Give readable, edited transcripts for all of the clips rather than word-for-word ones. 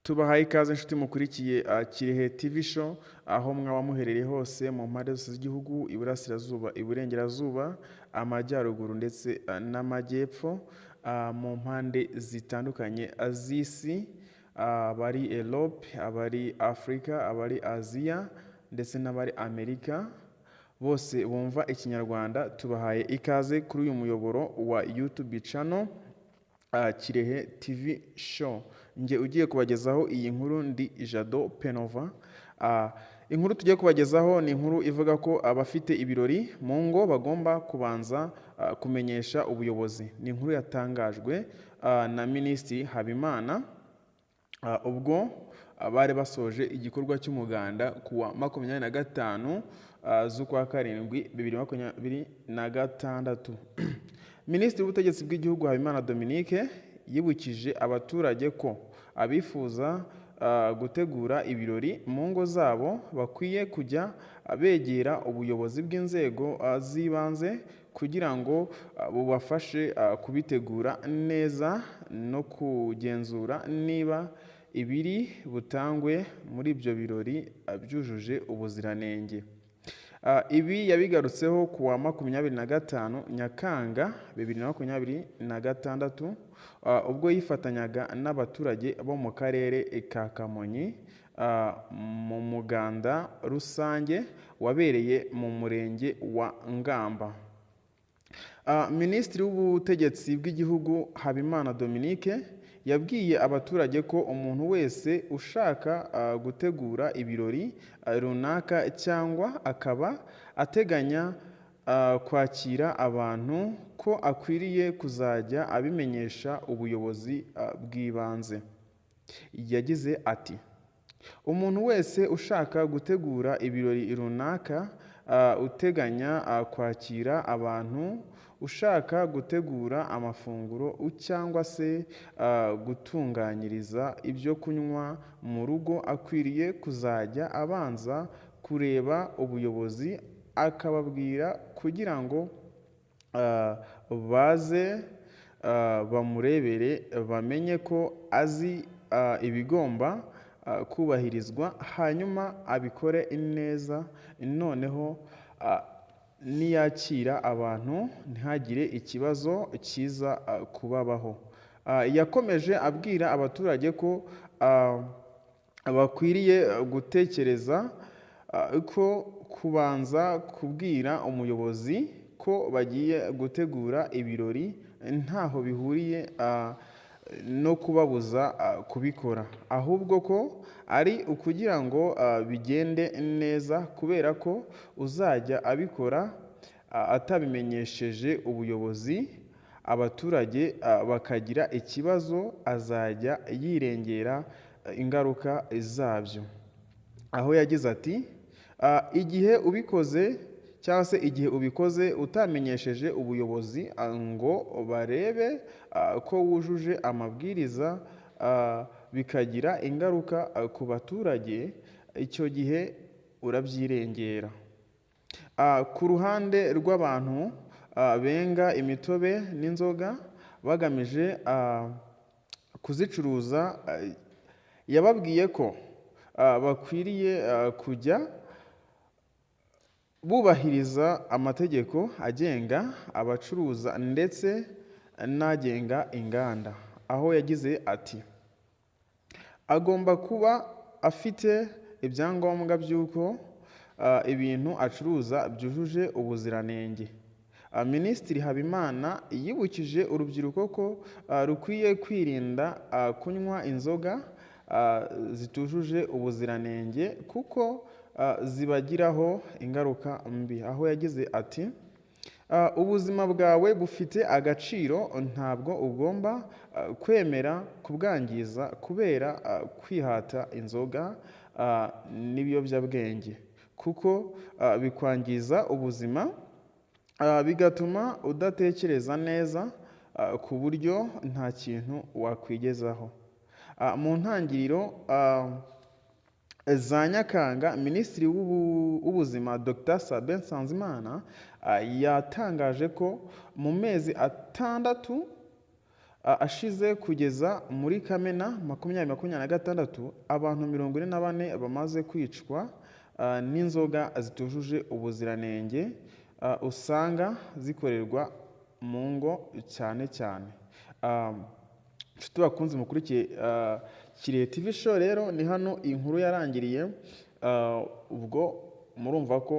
Tubahaye ikaze inshuti mukurikiye Kirehe TV Show, aho mwaba muherereye hose mu mpande zose z'igihugu, iburasirazuba, iburengerazuba, amajyaruguru ndetse n'amajyepfo, mu mpande zitandukanye z'isi, abari Europe, abari Afurika, abari Aziya ndetse n'abari Amerika, bose bumva Ikinyarwanda, tubahaye ikaze kuri uyu muyoboro wa YouTube channel Kirehe TV Show. Njye ugiye kubagezaho iyi nkuru ndi Jado Penova. Inkuru tugiye kubagezaho ni inkuru ivuga ko abafite ibirori mu ngo bagomba kubanza kumenyesha ubuyobozi. Ni inkuru yatangajwe na Minisitiri Habimana ubwo bari basoje igikorwa cy'umuganda ku wa 25 z'ukwa karindwi 2026. Minisitiri w'Ubutegetsi bw'Igihugu Habimana Dominique yibukije abaturage ko abifuza gutegura ibirori mu ngo zabo bakwiye kujya begera ubuyobozi bw'inzego z'ibanze kugira ngo bubafashe kubitegura neza no kugenzura niba ibiri butangwe muri ibyo birori byujuje ubuziranenge. Ibi yabigarutseho ku wa 25 Nyakanga 2026, ubwo yifatanyaga n'abaturage bo mu karere ka Kamonyi mu muganda rusange wabereye mu murenge wa Ngamba. Minisitiri w'Ubutegetsi bw'Igihugu Habimana Dominique yabwiye abaturage ko umuntu wese ushaka gutegura ibirori runaka cyangwa akaba ateganya kwakira abantu ko akwiriye kuzajya abimenyesha ubuyobozi bw'ibanze. Yagize ati: "Umuntu wese ushaka gutegura ibirori runaka, uteganya kwakira abantu, ushaka gutegura amafunguro cyangwa se gutunganyiriza ibyo kunywa mu rugo akwiriye kuzajya abanza kureba ubuyobozi akababwira kugira ngo baze bamurebere bamenye ko azi ibigomba kubahirizwa, hanyuma abikore neza, noneho niyakira abantu ntihagire ikibazo kiza kubabaho." Yakomeje abwira abaturage ko bakwiriye gutekereza ko kubanza kubwira umuyobozi ko bagiye gutegura ibirori ntaho bihuriye no kubabuza kubikora, ahubwo ko ari ukugira ngo bigende neza, kubera ko uzajya abikora atabimenyesheje ubuyobozi abaturage bakagira ikibazo azajya yirengera ingaruka zabyo. Aho yagize ati: "Igihe ubikoze cyangwa se igihe ubikoze utamenyesheje ubuyobozi ngo barebe ko wujuje amabwiriza, bikagira ingaruka ku baturage, icyo gihe urabyirengera." Ku ruhande rw'abantu benga imitobe n'inzoga bagamije kuzicuruza, yababwiye ko bakwiriye kujya bubahiriza amategeko agenga abacuruza ndetse n'agenga inganda. Aho yagize ati: "Agomba kuba afite ibyangombwa by'uko ibintu acuruza byujuje ubuziranenge." Minisitiri Habimana yibukije urubyiruko ko rukwiye kwirinda kunywa inzoga zitujuje ubuziranenge kuko zibagiraho ingaruka mbi. Aho yagize ati: "Ubuzima bwawe bufite agaciro, ntabwo ugomba kwemera kubwangiza kubera kwihata inzoga n'ibiyobyabwenge, kuko bikwangiza ubuzima, bigatuma udatekereza neza ku buryo nta kintu wakwigezaho." Mu ntangiriro za Nyakanga, Minisitiri w'Ubuzima Dr Sabin Nsanzimana yatangaje ko mu mezi 6 ashize kugeza muri Kamena 2026, abantu 44 bamaze kwicwa n'inzoga zitujuje ubuziranenge, usanga zikorerwa mu ngo cyane cyane. Inshuti bakunze mukurikiye Kirehe TV Show, rero ni hano inkuru yarangiriye. Ubwo murumva ko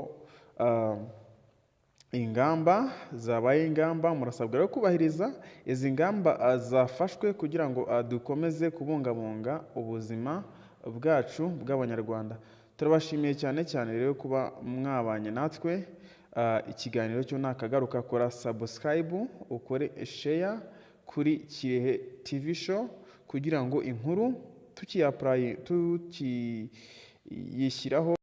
ingamba zabaye ingamba. Murasabwa rero kubahiriza izi ngamba zafashwe kugira ngo dukomeze kubungabunga ubuzima bwacu bw'Abanyarwanda. Turabashimiye cyane cyane rero kuba mwabanye natwe. Ikiganiro cyo nakagaruka. Kora subscribe, ukore share kuri Kirehe TV Show kugira ngo inkuru tukiyishyiraho.